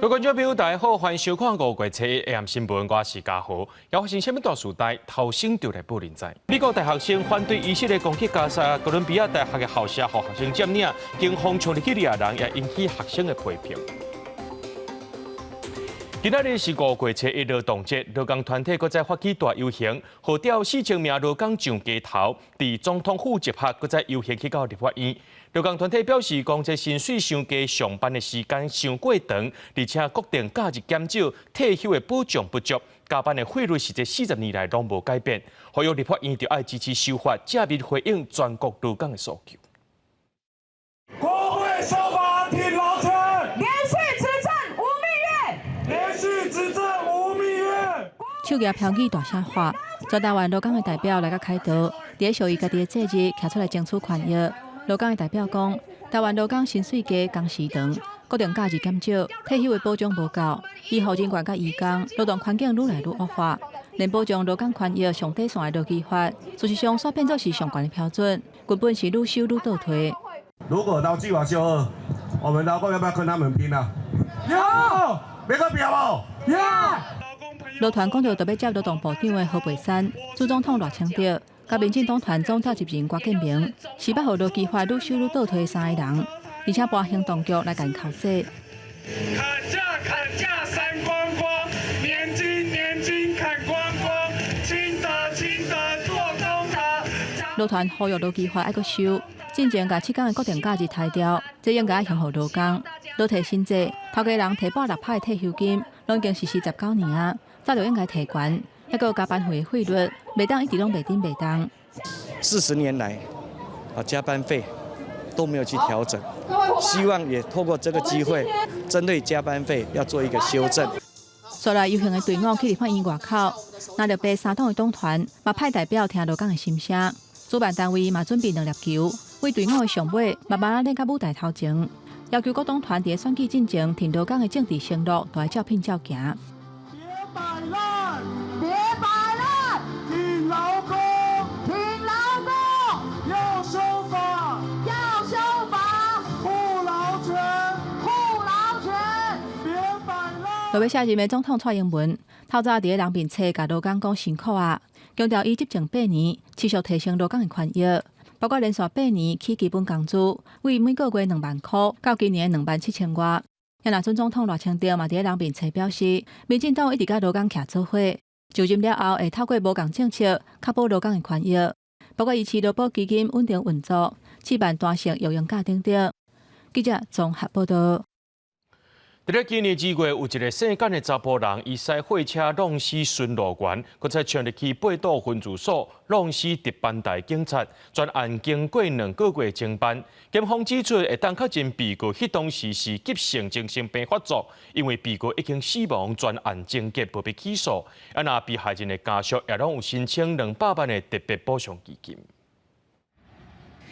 各位觀眾朋友，大家好，歡迎收看五月初一 AM 新聞，我是嘉豪。猶發生啥物大事代，頭先就來報恁知。美國大學生反對以色列攻擊加沙，哥倫比亞大學的校舍予學生佔領，警方衝入去掠人，也引起學生的批評。今仔日是五月初一勞動節，勞工團體閣再發起大遊行，號召4000名勞工上街頭，佇總統府集合，閣再遊行去到立法院。勞工團體表示，講這薪水傷低，上班的時間傷過長，而且國定假日減少，退休的保障不足，加班的費率是這40年來攏無改變。呼籲立法院著愛支持修法，正面回應全國勞工的訴求。國會修法挺勞權，連續執政無蜜月，連續執政無蜜月。手舉標語大聲喊，全台灣勞工的代表來佮開道，佇咧屬於家己的節日，徛出來爭取權益。勞工的代表講，台灣勞工薪水低、工時長，國定假日減少，退休的保障無夠，醫護人員佮移工勞動環境愈來愈惡化，連保障勞工權益上底線的勞基法，事實上煞變做是上懸的標準，根本是愈修愈倒退。如果勞基法修二，我們勞工要不要跟他們拼啊？要，欲佮拼無？要。勞團講著欲接勞動部長的何佩珊，副總統賴清德，佮民進黨團總召集人郭建明，是捌予勞基法愈修愈倒退的三个人，而且搬行動局來共𪜶剾洗。砍價砍價刪光光，年金年金砍光光，輕的輕的做功德。勞團呼籲勞基法愛閣修，進前共7工的國定假日刣掉，這應該愛還予勞工。勞退新制，頭家人提撥6趴的退休金，攏已經實施19年啊，早就應該提懸。抑閣有加班費的費率，袂當一直攏袂振袂動。 40年來，啊加班費都沒有去調整，希望也透過這個機會，針對加班費要做一個修正。煞來遊行的隊伍去立法院外口，拿著白三黨的黨團嘛派代表聽勞工的心聲，主辦單位嘛準備兩粒球，為隊伍的上尾慢慢仔練到舞台頭前，要求各黨團佇選舉進前，挺勞工的政治承諾，都愛照拼照行。別擺爛，別擺爛，挺勞工，挺勞工，要修法，要修法，護勞權，護勞權，別擺爛。落尾卸任的總統蔡英文，透早佇咧人面冊共勞工講辛苦啊，強調伊執政八年，持續提升勞工的權益，包括連續八年起基本工資，為每個月2萬箍到今年的2萬7千外。啊，若準總統賴清德嘛佇咧人面冊表示，民進黨一直佮勞工徛做伙，就任了後會透過無仝政策確保勞工的權益，包括維持勞保基金穩定運作、試辦彈性育嬰假等等。記者綜合報道。佇咧今年2月，有一个姓簡的查埔人，伊駛貨車挵死巡邏員，閣再衝入去八堵分駐所，挵死值班台警察。全案經過2個月偵辦，檢方指出，會當確認被告彼當時是急性精神病發作，因為被告已經死亡，全案終結，無欲起訴。啊，若被害人的家屬也攏有申請200萬的特別補償基金。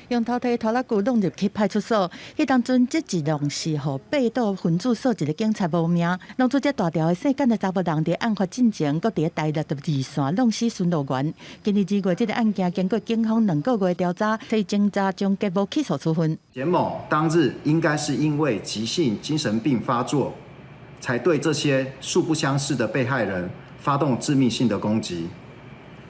用頭提拖拉機挵入去派出所，彼當陣這一挵是予八堵分駐所一个警察無命，弄出這大條的姓簡的查埔人佇案發進前，閣佇台六十二線挵死巡邏員。今年2月，這个案件經過警方2個月調查，所以偵查終結無起訴處分。簡某當日應該是因為急性精神病發作，才對這些素不相識的被害人發動致命性的攻擊。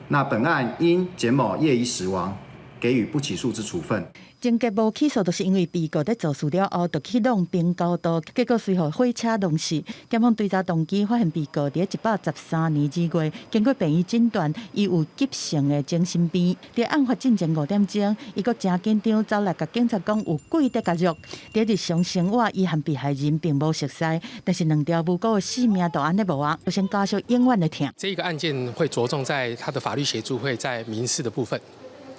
那本案因簡某業已死亡，給予不起訴之處分。終結無起訴，就是因為被告佇做事了後，就去挵平交道，結果隨予貨車挵死。檢方追查動機，發現被告佇113年2月，經過病醫診斷，伊有急性的精神病。佇案發進前5點鐘，伊閣誠緊張走來共警察講有鬼佇共虐。佇日常生活，伊和被害人並無熟似，但是兩條無辜的性命就按呢無啊，造成家屬永遠的疼。這個案件會著重在他的法律協助會在民事的部分。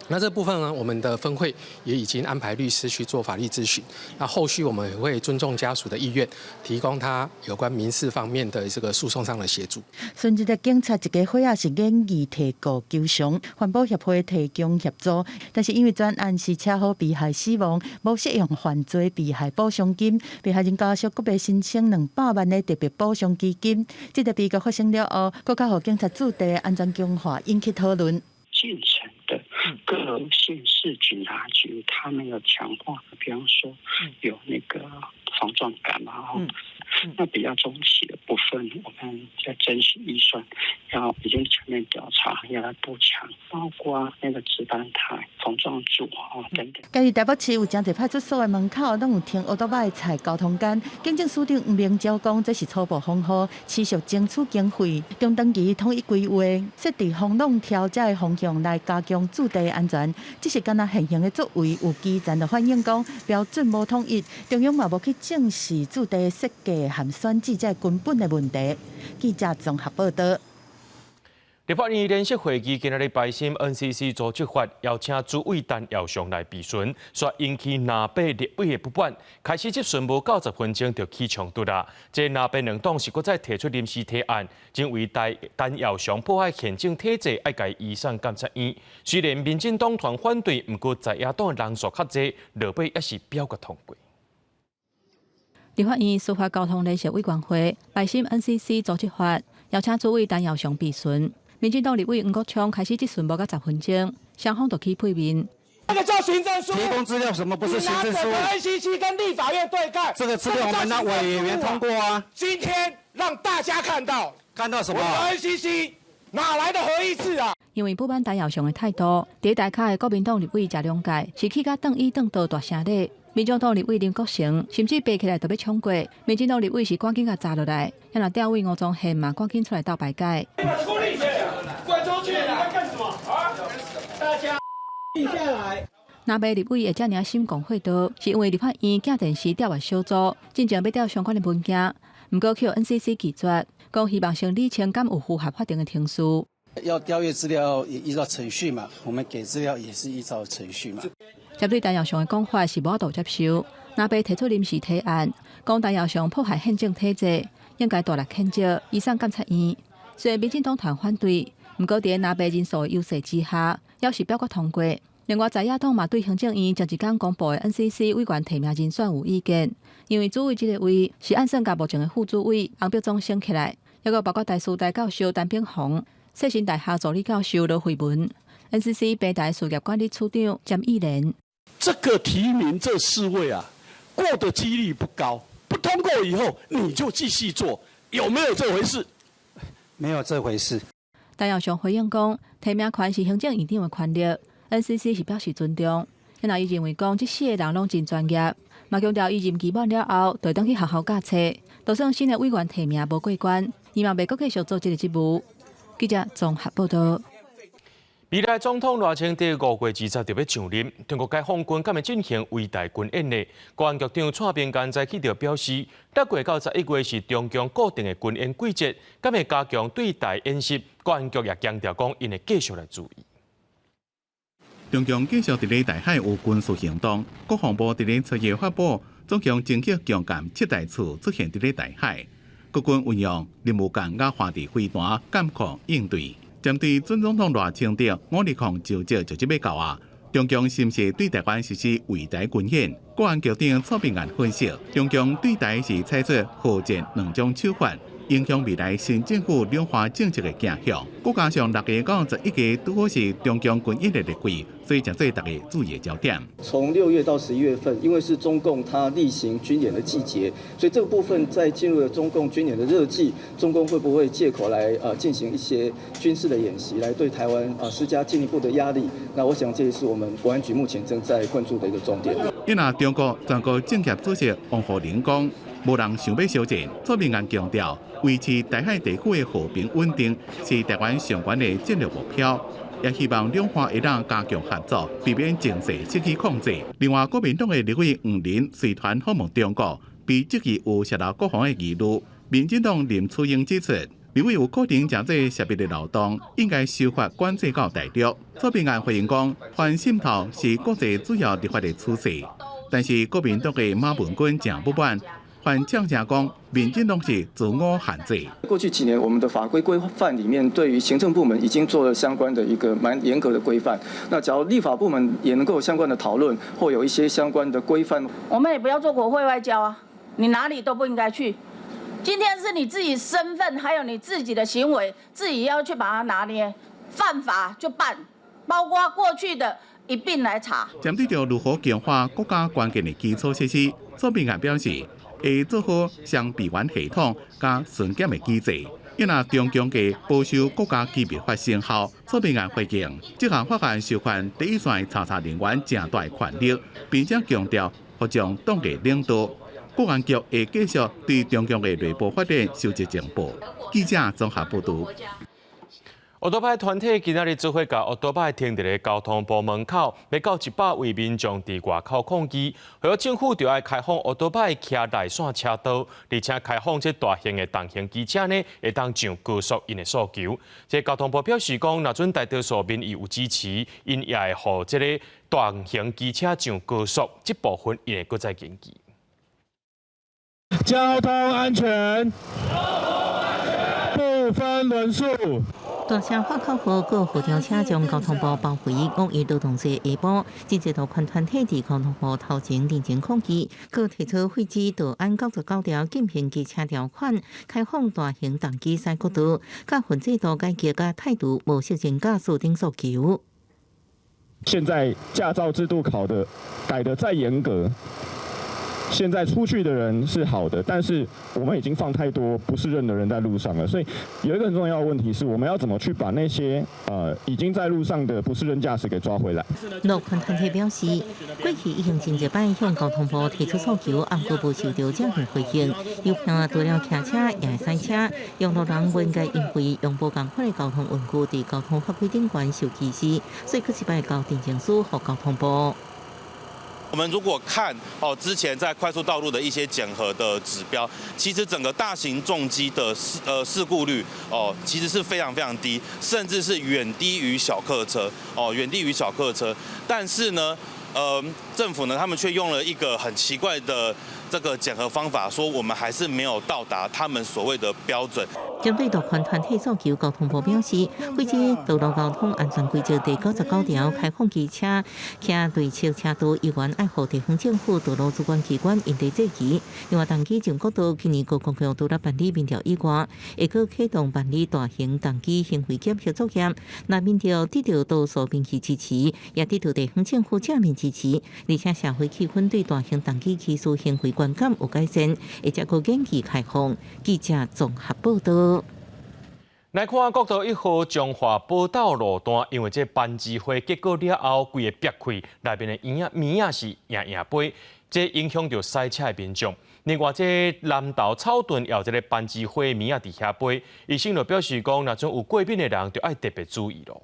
那這部分呢，我們的分會也已經安排律師去做法律諮詢。那後續我們也會尊重家屬的意願，提供他有關民事方面的這個訴訟上的協助。甚至的警察一家伙仔是願意提告求償，環保協會提供協助，但是因為全案是車禍被害死亡，無適用犯罪被害補償金，被害人家屬閣欲申請200萬的特別補償基金。這個悲劇發生了後，閣較予警察駐地安全強化引起討論。建成的各縣市警察局，他們有強化，比方說有那個防撞桿嘛，那比較中期的部分，我們在爭取預算，要已經全面調查，要來補強，包括那個值班台、防撞柱啊等等。家己台北市有誠濟派出所的門口，攏有停烏托邦的菜交通桿。警政署長黃明昭講，這是初步防護，持續爭取經費，中長期統一規劃，設置風浪調節的方向來加強駐地安全。只是敢若現行的作為，有基層就反映講標準無統一，中央嘛無去正視駐地設計和選址這根本的問題。記者綜合報道。立法院聯席會議今仔日排審 NCC 組織法，邀請主委陳耀祥來備詢，煞引起藍白立委的不滿。開始質詢無夠10分鐘就起衝突啦。這藍白兩黨是閣再提出臨時提案，認為陳耀祥破壞憲政體制，愛共移送監察院。雖然民進黨團反對，毋過在野黨人數較濟，落尾猶是表決通過。立法院司法交通聯席委員會排審 NCC 組織法，邀請主委陳耀祥備詢。民進黨立委黃國昌開始質詢無夠10分鐘，雙方就起屁面。這個叫行政書。提供資料什麼不是行政書？NCC 跟立法院對幹。這個資料我們讓委員通過啊。今天讓大家看到，看到什麼？NCC 哪來的合議制啊？因為不滿陳耀祥的態度，佇台跤的國民黨立委謝龍介是氣甲轉椅轉桌大聲咧。民眾黨立委林國成甚至爬起來就欲衝過，民進黨立委是趕緊共閘落來，啊若調委吳宗憲嘛趕緊出來鬥排解。滾出去！你在幹什麼？啊！大家靜下來。藍白立委會遮爾心廣火刀，是因為立法院鏡電視調閱小組進前欲調相關的文件，毋過予 NCC 拒絕，講希望先理清敢有符合法定的程序。要調閱資料也依照程序嘛，我們給資料也是依照程序嘛。針對陳耀祥的講法是無法度接受，藍白提出臨時提案，講陳耀祥破壞憲政體制，應該大力譴責，移送監察院。雖然民進黨團反對，毋過佇藍白人數的優勢之下，猶是表決通過。另外，在野黨嘛對行政院前一工公布的 NCC 委員提名人選有意見，因為主委這個位是按算共目前的副主委洪碧忠升起來，抑閣包括台師大教授陳炳宏、世新大學助理教授羅惠文、NCC 平台事業管理處長詹義蓮。這個提名這四位啊，過的幾率不高，不通過以後你就繼續做，有沒有這回事？沒有這回事。陳耀祥回應講，提名權是行政院長的權力，NCC 是表示尊重。因伊認為講，這四个人攏真專業，嘛強調伊任期滿了後，就會轉去學校教冊。就算新的委員提名無過關，伊嘛袂閣繼續做這个職務。記者綜合報道。未來總統賴清德5月20就欲上任，中國解放軍敢會進行圍台軍演呢？國安局長蔡明健早起就表示，6月到11月是中共固定的軍演季節，敢會加強對台演習？國安局也強調講，𪜶會繼續來注意。中共繼續佇咧台海有軍事行動，國防部佇咧初日發布，總共偵測強艦七台次出現佇咧台海，國軍運用任務艦佮華地飛彈監控應對。針對準總統賴清德5月09就職欲到啊，中共是毋是對台灣實施圍台軍演？國安局長蔡明彥分析，中共對台是採取和戰兩種手法，影響未來新政府兩岸政策的走向。閣加上6月到11月拄好是中共軍演的熱季，所以成做大家注意的焦點。從6月到11月份，因為是中共它例行軍演的季節，所以這個部分在進入了中共軍演的熱季，中共會不會借口來進行一些軍事的演習，來對台灣施加進一步的壓力？那我想這也是我們國安局目前正在關注的一個重點。因為中國全國政協主席王滬寧講，無人想欲相戰。蔡明彥強調，維持台海地區的和平穩定是台灣上懸的戰略目標，也希望兩岸會當加強合作，避免情勢失去控制。另外，國民黨的立委黃仁隨團訪問中國，被質疑有洩露國防的疑慮。民進黨林慈英指出，立委有可能成做涉密的漏洞，應該修法管制到大陸。蔡明彥回應講，反滲透是國際主要立法的趨勢，但是國民黨的馬文君誠不滿。反嗆聲講，民進黨是自我限制。過去幾年，我們的法規規範裡面，對於行政部門已經做了相關的一個蠻嚴格的規範。那假如立法部門也能夠有相關的討論，或有一些相關的規範，我們也不要做國會外交啊！你哪裡都不應該去。今天是你自己身份，還有你自己的行為，自己要去把它拿捏。犯法就辦，包括過去的一併來查。針對著如何強化國家關鍵的基礎設施，蔡明彥表示，會做好雙閉環系統佮巡檢的機制。伊若中共嘅保守國家機密法生效，蔡明彥回應，這項法案授權第一線查查人員誠大權力，並且強調服從黨的領導。國安局會繼續對中共的內部發展收集情報。記者綜合報導。歐多擺團體今仔日做伙共歐多擺停佇咧交通部門口，欲到100位民眾佇外口抗議，呼籲政府著愛開放歐多擺騎內線車道，而且開放這大型的重型機車呢，會當上高速𪜶的訴求。這交通部表示講，若準大多數民意有支持，𪜶也會予這个大型機車上高速，這部分𪜶會閣再研究。交通安全，不分輪數。大聲喊口號，閣護吊車將交通部包圍，五一勞動節下晡，真濟路權團體佇交通部頭前認真抗議，閣提出廢止道安99條禁行機車條款，開放大型重機駛國道，佮分制度改革佮態度無適應駕駛等訴求。現在駕照制度考得改得再嚴格，現在出去的人是好的，但是我們已經放太多不適任的人在路上了，所以有一個很重要的問題是，我們要怎麼去把那些已經在路上的不適任駕駛給抓回來？路權團體表示，過去已經真濟擺向交通部提出訴求，毋過無受著正面回應。有評除了騎車也會駛車，用路人不應該因為用無仝款的交通運具佇交通法規頂懸受歧視，所以閣一擺交陳情書予交通部。我們如果看哦，之前在快速道路的一些檢核的指標，其實整個大型重機的事故率哦，其實是非常非常低，甚至是遠低於小客車哦，遠低於小客車。但是呢，政府呢，他們卻用了一個很奇怪的這個檢核方法，說我們還是沒有到達他們所謂的標準。針對路權團體訴求，交通部表示，廢止道路交通安全規則第99條開放機車騎內側車道，猶原愛予地方政府道路主管機關因地制宜。另外，重機上國道今年高公共除了辦理民調以外，會閣啟動辦理大型重機行為檢核作業。若民調得著多數民意支持，也得著地方政府正面支持，而且社會氣氛對大型重機騎士行為觀感有改善，會才閣研議開放。記者綜合報導。來看國道1號彰化寶斗路段，因為這攀枝花結果了後，規个煏開，內面的嬰仔物仔是硬硬飛，這影響著駛車的民眾。另外，這南投草屯也有這个攀枝花物仔佇遐飛，醫生就表示講，若準有過敏的人，就愛特別注意囉。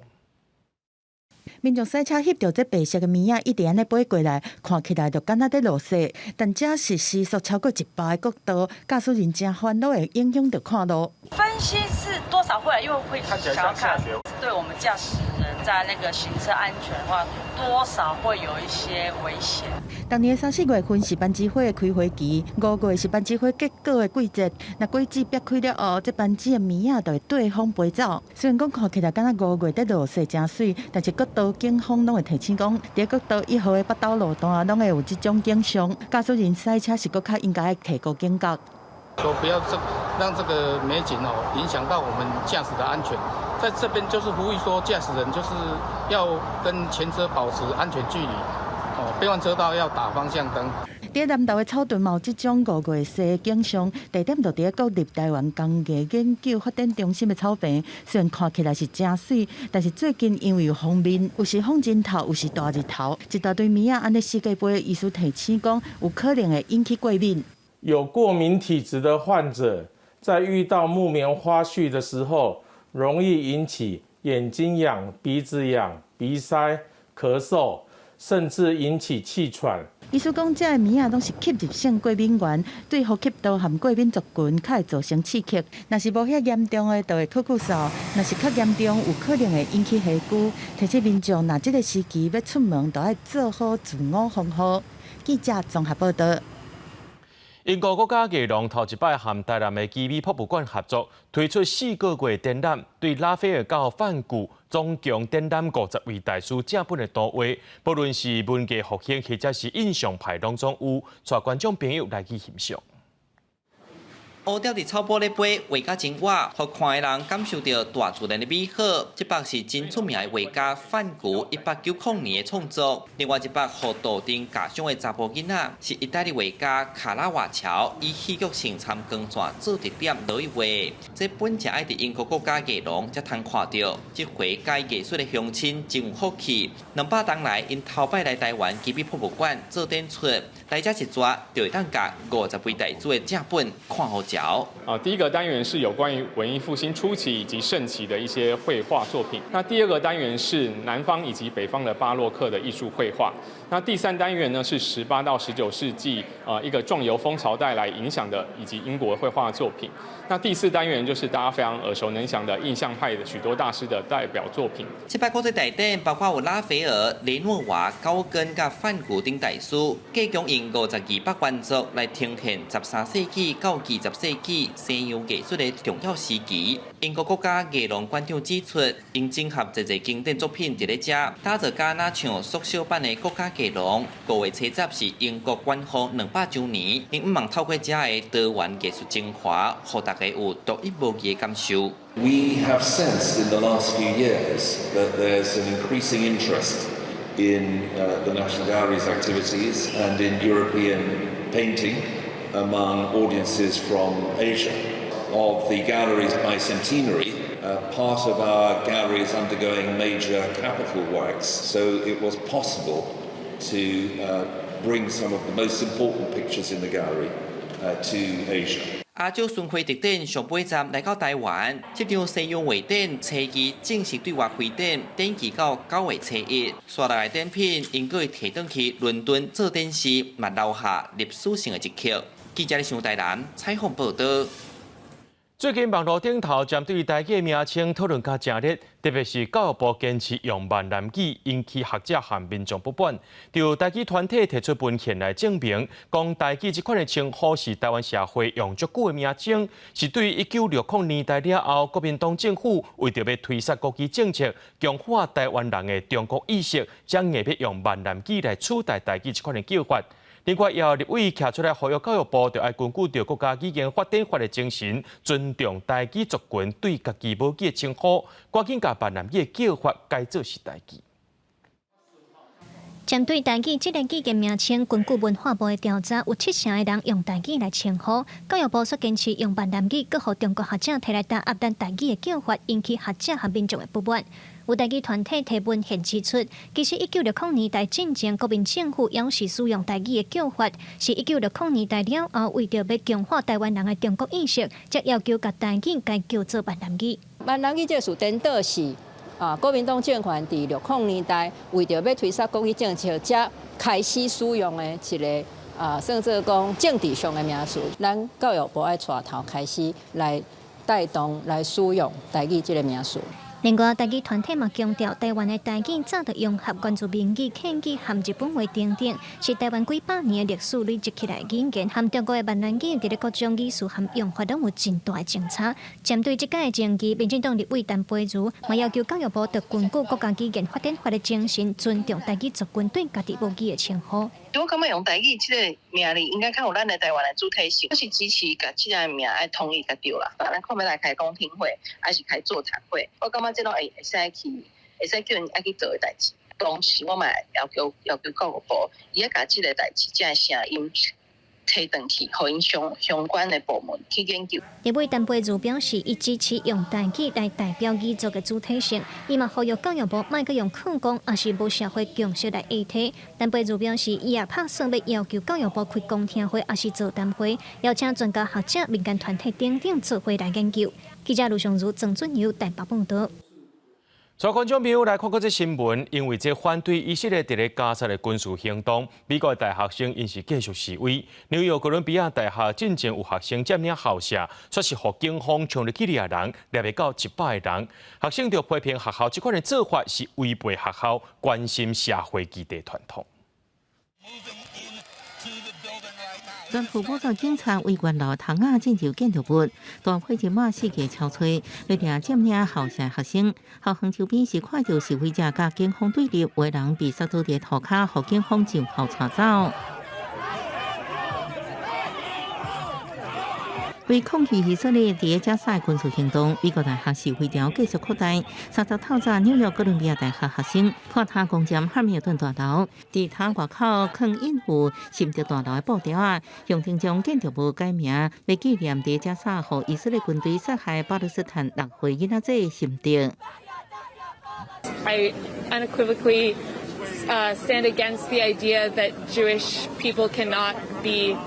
民眾駛車翕著這白色的物仔，一直按呢飛過來，看起來就敢若咧落雪。但這是時速超過100的國道，駕駛人誠煩惱會影響著看路。分心是多少會，因為會想要看，對我們駕駛人在那個行車安全的話，多少會有一些危險。當年三四月份是攀枝花的開花期，5月是攀枝花結果的季節。若果子煏開了後，這攀枝的物仔就會綴風飛走。雖然講看起來敢若5月佇落雪誠媠，但是國道警方攏會提醒講，佇國道1號的北斗路段攏會有這種景象，駕駛人駛車是閣較應該提高警覺。說不要這讓這個美景哦影響到我們駕駛的安全，在這邊就是呼籲說，駕駛人就是要跟前車保持安全距離，哦，變換車道要打方向燈。佇南投的草屯嘛有這種5月雪的景象，地點就佇國立臺灣工藝研究發展中心的草坪。雖然看起來是誠媠，但是最近因為有鋒面，有時風箏頭，有時大日頭，一大堆物仔按呢四界飛，醫師提醒講，有可能會引起過敏。有過敏體質的患者，在遇到木棉花絮的時候，容易引起眼睛癢、鼻子癢、鼻塞、咳嗽，甚至引起氣喘。醫師講，這个物仔攏是吸入性過敏原，對呼吸道和過敏族群較會造成刺激。若是無遐嚴重的，就會咳咳嗽；若是較嚴重，有可能會引起火疽。提醒民眾，若這个時期欲出門，就愛做好自我防護。記者綜合報導。英國國家藝廊頭一擺和臺南的奇美博物館合作，推出4個月展覽，對拉斐爾到梵谷總共展覽50位大師正本的圖畫，不論是文藝復興或者是印象派，攏總有，帶觀眾朋友來去欣賞。烏鳥佇草埔咧飛，畫甲真活，予看的人感受著大自然的美好。這幅是真出名的畫家梵谷1890年的創作。另外一幅予杜丁架傷的查埔囡仔，是意大利畫家卡拉瓦喬以戲劇性摻光線做特點落去畫。這本正愛佇英國國家藝廊才通看著。這回佮藝術的鄉親真有福氣，200冬來𪜶頭擺來台灣吉比博物館做展出，來遮一逝就會當共50位大師的正本看予著。啊，第一個單元是有關於文藝復興初期以及盛期的一些繪畫作品。那第二個單元是南方以及北方的巴洛克的藝術繪畫。那第三單元呢是18到19世紀啊一個壯遊風潮帶來影響的以及英國繪畫作品。那第四單元就是大家非常耳熟能詳的印象派的許多大師的代表作品。這擺國際大展包括有拉斐爾、雷諾瓦、高更佮梵谷等大師，計共用52幅原作來呈現13世紀到20世紀西洋藝術的重要時期。英國國家藝廊館長指出，𪜶整合濟濟經典作品佇咧遮，打造敢若像縮小版的國家藝廊。5月70是英國官方200週年，𪜶向望透過遮的多元藝術精華，予大家有獨一無二的感受。 We have sensed in the last few years that there's an increasing interest in the National Gallery's activities and in European painting among audiences from Asia. Of the gallery's bicentenary, part of our gallery is undergoing major capital works, so it was possible to bring some of the most important pictures in the gallery to Asia. 亞洲巡迴特展上尾站來到台灣，這場西洋畫展初二正式對外開展，展期到9月初1。紲落來展品應該會提轉去倫敦做展示，嘛留下歷史性的一刻。記者李台南採訪報導。最近網路頂頭針對台語名稱討論較誠熱，特別是教育部堅持用閩南語，引起學者和民眾不滿。就台語團體提出文獻來證明，講台語這款的稱呼是台灣社會用足久的名稱，是對1960年代了後，國民黨政府為著欲推捒國語政策，強化台灣人的中國意識，才硬欲用閩南語來取代台語這款的叫法。另外，也有立委徛出來呼籲教育部，著愛根據著國家語言發展法的精神，尊重台語族群對家己母語的稱呼，趕緊共閩南語的叫法改做是台語。針對台語這个語言名稱，根據文化部的調查，有七成的人用台語來稱呼。教育部煞堅持用閩南語，閣予中國學者提來打壓咱台語的叫法，引起學者和民眾的不滿。有台語團體提文獻指出，其實1960年代進前，國民政府猶是使用台語的叫法，是1960年代了後，為著欲強化台灣人的中國意識，才要求共台語改叫做閩南語。閩南語這個詞顛倒是啊，國民黨政權佇60年代為著欲推捒國語政策，才開始使用的一个啊，算做講政治上的名詞。咱教育部愛帶頭開始來帶動來使用台語這个名詞。另外，台語團體嘛強調，台灣的台語早就融合原住民語、客語和日本話等等，是台灣幾百年的歷史累積起來的語言，和中國的閩南語佇咧各種語詞和用法攏有真大的相差。針對這屆的爭議，民進黨立委陳培儒嘛要求教育部著根據國家語言發展法的精神，尊重台語族群對家己母語的稱呼。我感覺用台語這个名字，應該較有咱的台灣的主體性。我是支持共這个名愛統一就對啦。咱看欲來開公聽會，還是開座談會？我感覺這攏會使去，會使叫𪜶愛去做的代誌。同時，我嘛要求教育部，伊愛共這个代誌，這个聲音提轉去，予𪜶相關的部門去研究。立委陳培儒表示，伊支持用台語來代表語族的主體性。伊嘛呼籲教育部莫閣用曠講，抑是無社會共識來代替。陳培儒表示，伊也拍算欲要求教育部開公聽會，抑是座談會，邀請專家學者、民間團體等等做伙來研究。記者盧尚如、曾俊友台北報導。所以觀眾朋友來看閣這新聞，因為這反對以色列佇咧加薩的軍事行動，美國大學生𪜶是繼續示威。紐約哥倫比亞大學進前有學生佔領校舍，煞是予警方衝入去掠人，掠欲到100個人。學生就批評學校這款的做法是違背學校關心社會議題傳統。全副武裝警察圍懸樓窗仔進入建築物，大批人馬四界搜揣，欲掠佔領校舍學生。校園周邊是看著示威者佮警方對立，有人被殺倒佇塗跤，予警方進校帶走。為抗議以色列佇加沙軍事行動，美國大學示威潮繼續擴大。30透早紐約哥倫比亞大學學生破塔攻佔漢密爾頓大樓，佇塔外口囥印有辛德大樓的布條仔，象徵將建築物改名，欲紀念佇加沙予以色列軍隊殺害巴勒斯坦6歲囡仔的辛德。 I unequivocally stand against the idea that Jewish people cannot be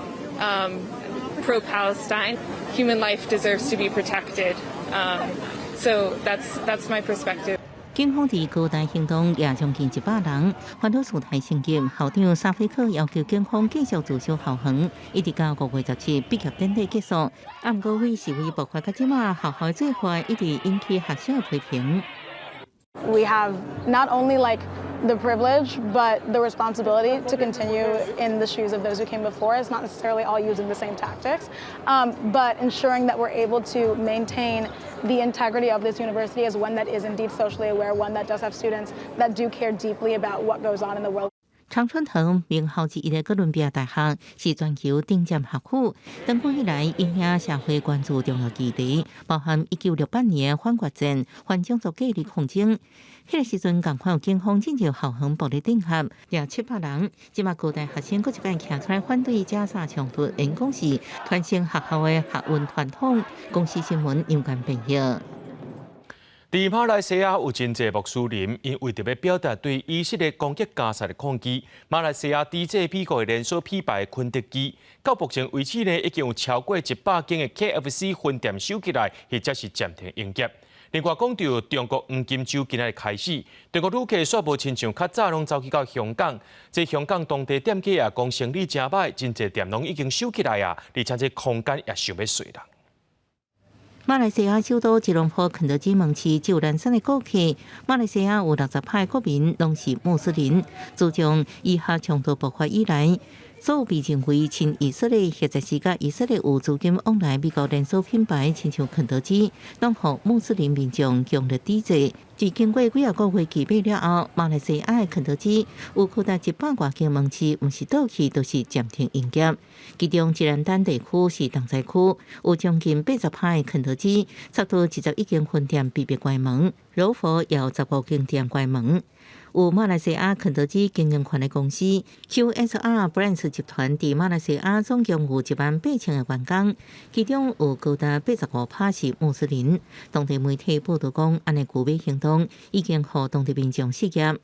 pro-Palestine. Human life deserves to be protected. So that's my perspective. 警方佇高大行動也將近100人，煩惱事態升級。校長沙菲克要求警方繼續駐守校園，一直到5月17畢業典禮結束。啊，毋過為示威爆發到這馬，學校做法一直引起學生的批評。 We have not only like the privilege, but the responsibility to continue in the shoes of those who came before us, not necessarily all using the same tactics, but ensuring that we're able to maintain the integrity of this university as one that is indeed socially aware, one that does have students that do care deeply about what goes on in the world. 常春藤名校之一的哥倫比亞大學是全球頂尖學府，長久以來影響社會關注重要議題，包含1968年反越戰、反種族隔離抗爭。彼個時陣，仝款有警方進入校園暴力鎮壓，掠700人。這馬高大學生閣一擺站出來反對加沙衝突，因講是傳承學校的學運傳統。公視新聞楊冠編譯。佇馬來西亞有真濟穆斯林，𪜶為著欲表達對以色列攻擊加薩的抗議，馬來西亞抵制美國的連鎖品牌肯德基。到目前為止呢，已經有超過100間的 KFC 分店收起來，或者是暫停營業。另外講著中國黃金週今仔日開始，中國旅客煞無親像較早攏走去到香港。這香港當地店家也講生理誠䆀，真濟店攏已經收起來啊，而且這空間也傷欲細啦。馬來西亞首都吉隆坡肯德基門市只有藍衫的顧客。馬來西亞有60%國民攏是穆斯林。自從以哈衝突爆發以來，所有被認為親以色列或者是佮以色列有資金往來美國連鎖品牌，親像肯德基，攏予穆斯林民眾強烈抵制。佇經過幾仔個月期備了後，馬來西亞的肯德基有高達100外間門市，毋是倒去，就是暫停營業。其中吉蘭丹地區是重災區，有將近80%的肯德基，差不多21間分店被迫關門，柔佛也有15間店關門。有馬來西亞肯德基經營權的公司 QSR Brands 集團，佇馬來西亞總共有1.8萬個員工，其中有高達85%是穆斯林。當地媒體報導講，按呢拒買行動已經予當地民眾失業。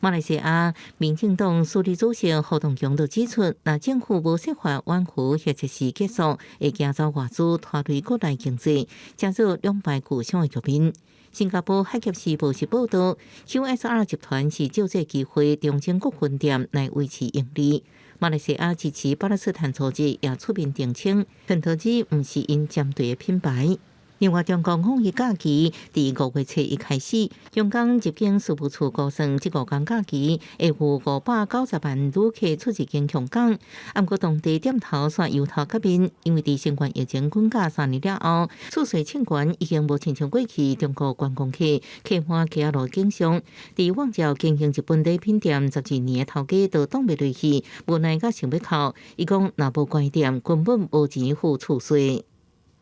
馬來西亞民政黨署理主席胡棟強就指出，若政府無設法挽回或者是結束，會驚走外資拖累國內經濟，成做兩敗俱傷的局面。新加坡《海峽時報》是報導，QSR 集團是藉這機會重整各分店來維持盈利。馬來西亞支持巴勒斯坦組織也出面澄清，肯德基毋是𪜶針對的品牌。另外，中國五一假期佇5月初一開始，香港入境事務處估算，這5天假期會有590萬旅客出入境香港。毋過當地店頭煞憂頭革面，因為佇新冠疫情滾價3年了後，厝稅清關已經無親像過去中國觀光客客滿街仔路景象。佇旺角經營日本禮品店12年的頭家都擋袂落去，無奈佮想欲哭。伊講，若無關店，根本無錢付厝稅。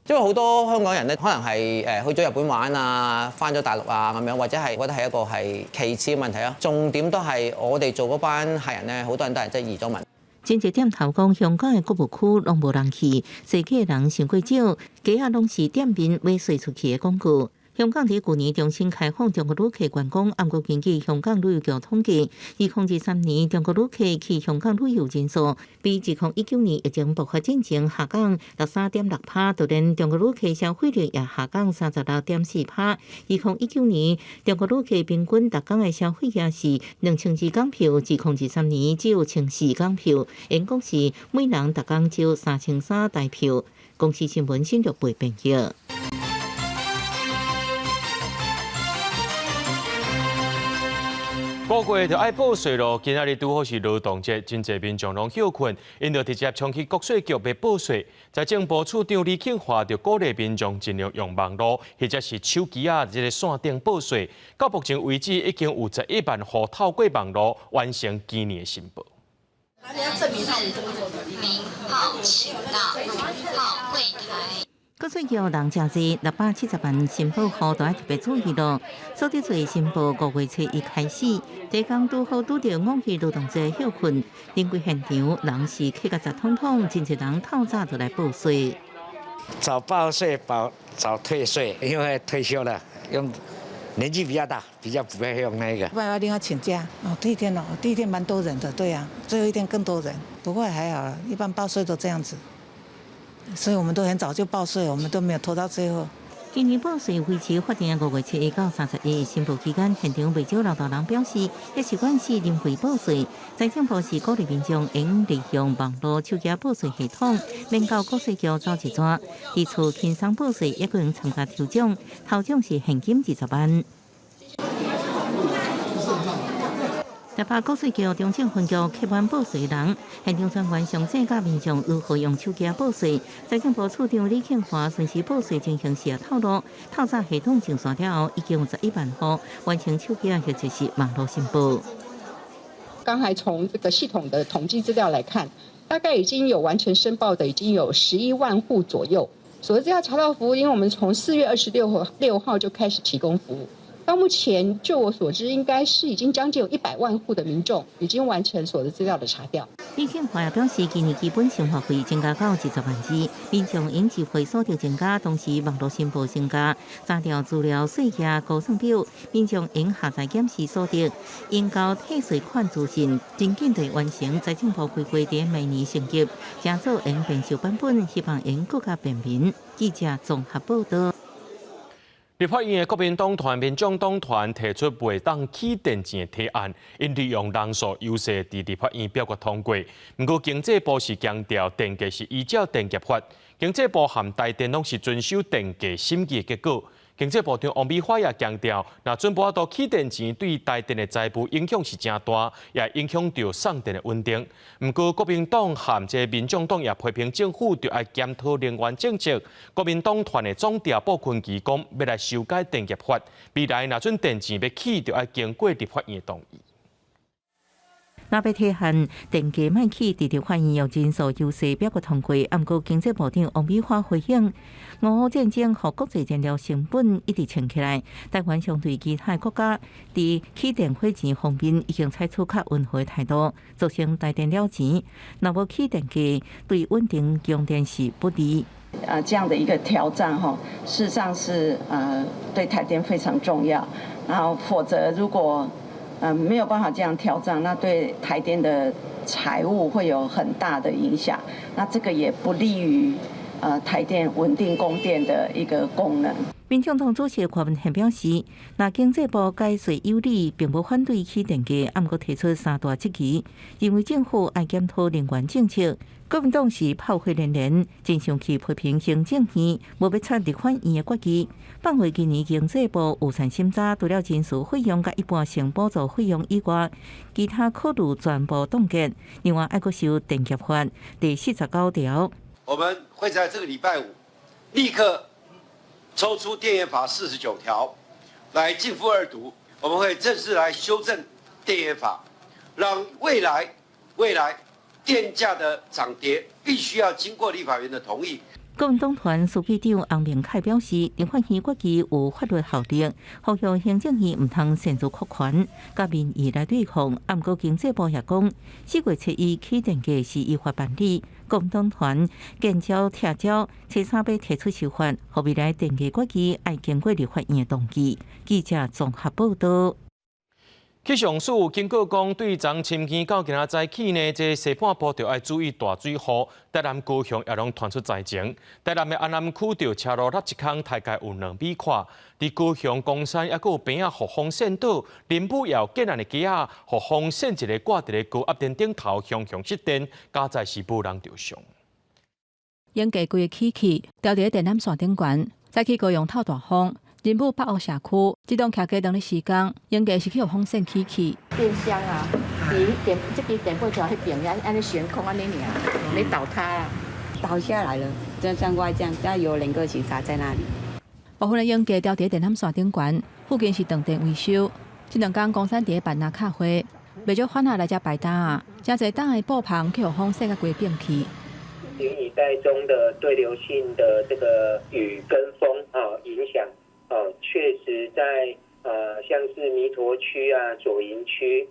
因為好多香港人咧，可能係去咗日本玩啊，返咗大陸啊咁樣，或者係覺得係一個係其次嘅問題咯。重點都係我哋做嗰班客人咧，好多人都係即係移咗民。真濟店頭講，香港的購物區攏無人去，踅街的人傷過少，街仔攏是店面欲稅出去的廣告。香港佇舊年重新開放中國旅客觀光，毋過根據香港旅遊局統計，2023年中國旅客去香港旅遊人數，比2019年疫情爆發進前下降13.6%，就連中國旅客消費力也下降36.4%。2019年中國旅客平均逐工的消費額是2200港票，2023年只有1400港票，𪜶講是每人逐工只有3300台票。公視新聞新陸貝編譯。個月就愛報稅囉，今仔日拄好是勞動節，真濟民眾攏歇睏，𪜶就直接衝去國稅局欲報稅。財政部處長李慶華就鼓勵民眾盡量用網路或者是手機仔這个線頂報稅。到目前為止，已經有11萬戶透過網路完成今年的申報。你要證明他有工作能力。好。號，請到5號櫃台。國稅局人誠濟，670萬申報戶都愛特別注意咯。所得稅申報5月初一開始，第工拄好拄著五一勞動節歇睏，臨櫃現場人是客甲雜通通，真濟人透早就來報稅。早報稅保早退稅，因為退休了，用年紀比較大，比較不會用那個。不然我另外請假哦，第一天哦，第一天蠻多人的，對啊，最後一天更多人，不過還好，一般報稅都這樣子。所以我們都很早就報稅，我們都沒有拖到最後。今年報稅維持法定5月初一到31申報期間，現場袂少老大人表示，這習慣是臨時報稅。財政部是鼓勵民眾應利用網路手機報稅系統，免到國稅局走一轉。佇厝輕鬆報稅，也閣能參加抽獎，頭獎是現金20萬。台北國稅局中正分局客滿報稅人，現場專員詳細教民眾如何用手機報稅。財政部處長李慶華巡視報稅情形時也透露，透早系統上線了後，已經有11萬戶完成手機或者是網路申報。剛才從這個系統的統計資料來看，大概已經有完成申報的已經有11萬戶左右。所得資料查調服務，因為我們從4月26號就開始提供服務。到目前，就我所知，應該是已經將近有100萬戶的民眾已經完成所得資料的查調。李慶華也表示，今年基本生活費增加到20萬二，民眾應支付所得增加，同時網路申報增加，查調資料稅額估算表，民眾應下載檢視所得，應交退稅款資訊，真緊地完成財政部規劃佇明年升級，加做用變數版本，希望用閣較便民。記者綜合報導。立法院的國民黨團、民眾黨團提出袂當起電錢的提案，𪜶利用人數優勢佇立法院表決通過。毋過經濟部是強調電價是依照電業法，經濟部和台電攏是遵守電價審議的結果。經濟部長王美花也強調，若準無法度起電錢，對台電的財務影響是誠大，也影響著送電的穩定。毋過國民黨和這民眾黨也批評政府著愛檢討能源政策。國民黨團的總召傅崐萁講，欲來修改電業法，未來若準電錢欲起，著愛經過立法院的同意。若欲提案電價莫起，佇立法院用人數優勢表決通過。毋過經濟部長王美花回應：俄烏戰爭予國際燃料成本一直升起來，台灣相對其他國家，佇起電火錢方面已經採取較溫和態度，造成台電了錢。若無起電價，對穩定供電是不利。啊，這樣的一個調漲哈，事實上是對台電非常重要。然後，否則如果沒有辦法這樣調漲，那對台電的財務會有很大的影響。那這個也不利於台電穩定供電的一個功能。民眾黨主席柯文哲表示，若經濟部解說有理，並無反對起電價，毋過提出三大質疑，認為政府愛檢討能源政策。國民黨是炮火連連，真生氣批評行政院無欲採立法院的決議。放話今年經濟部預算審查，除了人事費用佮一般性補助費用以外，其他考慮全部凍結。另外，愛閣修電業法第49條。我們會在這個禮拜五立刻抽出電業法49條來逕付二讀，我們會正式來修正電業法，讓未來電價的漲跌必須要經過立法院的同意。國民黨團書記長翁明凱表示，立法院決議有法律效力，呼籲行政院毋通擅自擴權，佮民意來對抗。毋過經濟部也講，4月初一起電價是依法辦理。國民黨團見招拆招，初三欲提出修法，予未來電價決議愛經過立法院的同意。記者綜合報導。氣象署警告講，對昨深更到今仔早起呢，這西半部著愛注意大水雨，台南、高雄也攏傳出災情。台南的安南區著車路落一空，大概有2米寬。佇高雄岡山猶閣有棚仔予風扇倒，林武也有建案的街仔，予風扇一个掛佇咧高壓電頂頭，雄雄失電，佳哉是無人著傷。鷹架規个起去，牢佇咧電纜線頂懸，早起高雄透大風。仁武北湖社區，這棟徛家兩日時間，鷹架是去予風扇起去。電箱啊，佇電這支電火條彼邊，按呢懸空按呢爾，沒倒塌啊，倒下來了，就像我這樣，要有兩個警察在那裡。部分的鷹架牢佇電纜線頂懸，附近是斷電維修。這兩工岡山佇咧辦納卡會，袂少販仔來遮擺擔仔，誠濟擔的布棚去予風扇甲規變去。雲雨帶中的對流性的這個雨跟風啊影響，哦，確實在像是彌陀區啊、左營區、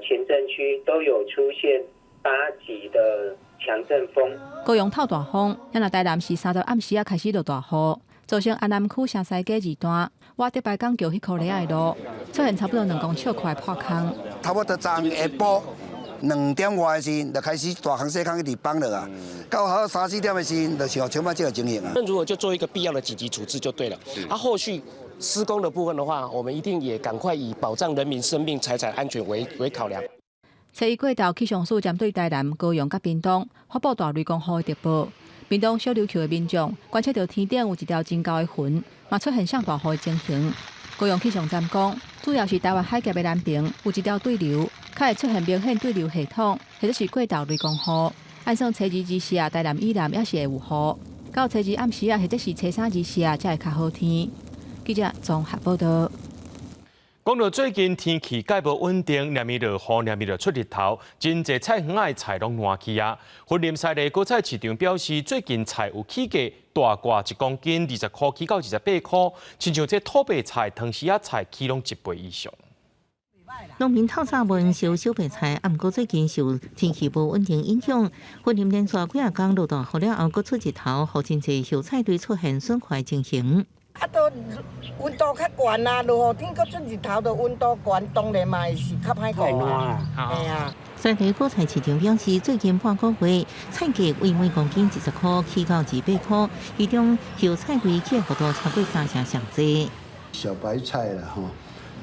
前鎮區都有出現8級的強陣風。高雄透大風，若台南市30暗時仔開始落大雨，造成安南區城西街二段、瓦德白港橋彼箍犁仔的路出現差不多2公尺寬的破空。差不多昨昏下晡2點外的時，就開始大空細空一直崩落啊，到好三四點的時，就是像這個情形啊。那如果就做一個必要的緊急處置就對了。啊，後續施工的部分的話，我們一定也趕快以保障人民生命財產安全為考量。初一過晝，氣象署針對台南、高雄佮屏東發布大雷公雨的特報。屏東小琉球的民眾觀測到天頂有一條真厚的雲，嘛出現上大雨的情形。高雄氣象站講，主要是台灣海峽的南邊有一條對流，較會出現明顯對流系統，或者是過晝雷公雨。按算初二、二四啊，台南以南也是會有雨。到初二暗時啊，或者是初三、二四啊，才會較好天。記者綜合報道。講到最近天氣蓋無穩定，連暝落雨，連暝就出日頭，真濟菜園仔的菜攏爛去啊！雲林西麗果菜市場表示，最近菜有起價，大掛1公斤20箍起到28箍，親像這土白菜、糖絲仔菜起攏一倍以上。農民透早無閒收小白菜，啊，毋過最近受天氣無穩定影響，雲林連續幾仔工落大雨了後，閣出日頭，予真濟葉菜類出現損壞情形。啊，都溫度較懸啊，落雨天閣出日頭，就溫度懸，當然嘛會是較歹顧啊。嘿啊。在地果菜市場表示，最近半個月菜價為每公斤20箍起到28箍，其中葉菜類起幅度超過三成上濟。小白菜啦，哈，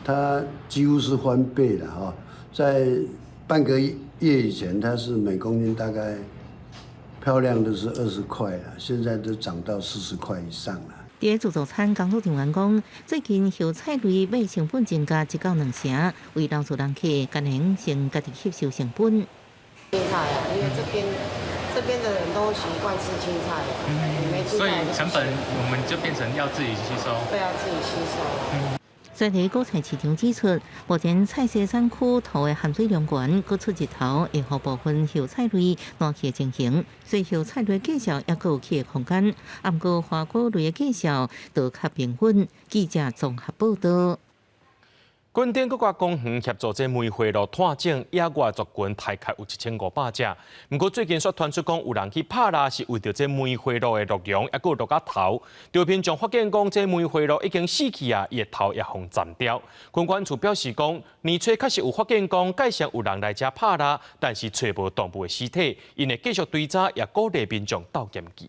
它幾乎是翻倍了，哈，在半個月以前，它是每公斤大概漂亮的是20塊了，現在都漲到40塊以上了。佇自助餐工作人員講，最近葉菜類買成本增加1到2成，為留住人客，艱難先家己吸收成本。青菜啊，因為這邊的人都習慣吃青菜，沒青菜，所以成本我們就變成要自己吸收。對啊，自己吸收。在地果菜市場指出，目前菜市產區土的含水量懸，閣出日頭，會予部分葉菜類爛去的情形，所以葉菜類價數猶閣有起的空間。啊，毋過花果類的價數就較平穩。記者綜合報道。墾丁國家公園協助這梅花鹿拓種野外族群，大概有1500隻。毋過最近煞傳出講有人去拍獵，是為著這梅花鹿的鹿茸，抑閣有鹿仔頭。著民眾發現講，這梅花鹿已經死去啊，伊的頭也予斬掉。墾管處表示講，年初確實有發現講，蓋上有人來遮拍獵，但是揣無動物的屍體，𪜶會繼續追查，也鼓勵民眾鬥檢舉。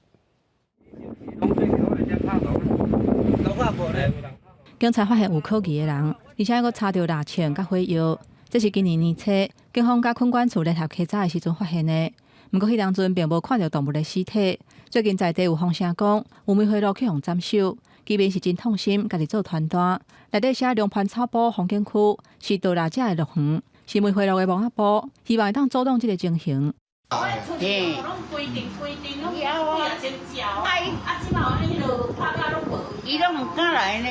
警察發現有可疑的人，而且閣查著獵槍佮火藥。這是今年年初，警方佮墾管處聯合稽查的時陣發現的。毋過彼當陣並無看著動物的屍體。最近在地有風聲講，有梅花鹿去予斬首，居民是真痛心，家己做傳單，內底寫龍盤草埔風景區是盜獵者的樂園，是梅花鹿的墓仔埔，希望會當阻擋這个情形。嘿，攏規定規定攏幾仔千隻，啊，這馬按呢就拍甲攏無，伊攏毋敢來呢。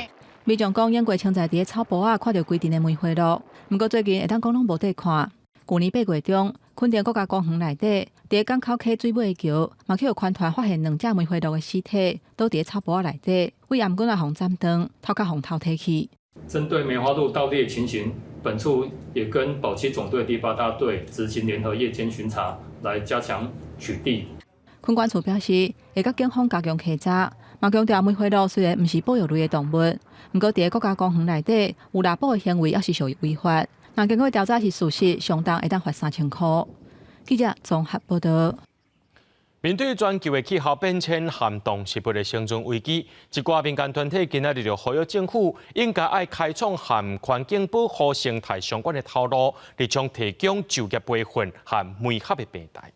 民眾講，應過曾在佇咧草埔仔看著規陣的梅花鹿，毋過最近會當講攏無綴看。舊年8月中，墾丁國家公園內底，佇咧港口溪水尾的橋，嘛去予寬團發現兩隻梅花鹿的屍體，倒佇咧草埔仔內底，為頷頸仔予斬斷，頭殼予偷提去。針對梅花鹿盜獵情形，本處也跟保七總隊第八大隊執行聯合夜間巡查，來加強取締。墾管處表示，會佮警方加強稽查，嘛強調梅花鹿雖然毋是保育類的動物，毋過佇咧國家公園內底有獵捕的行為，猶是屬於違法。若經過調查是事實，上重會當罰3000箍。記者綜合報道。面對全球的氣候變遷和動植物的生存危機，一寡民間團體今仔日就呼籲政府應該愛開創和環境保護生態相關的頭路，力倡提供就業培訓和媒合的平台。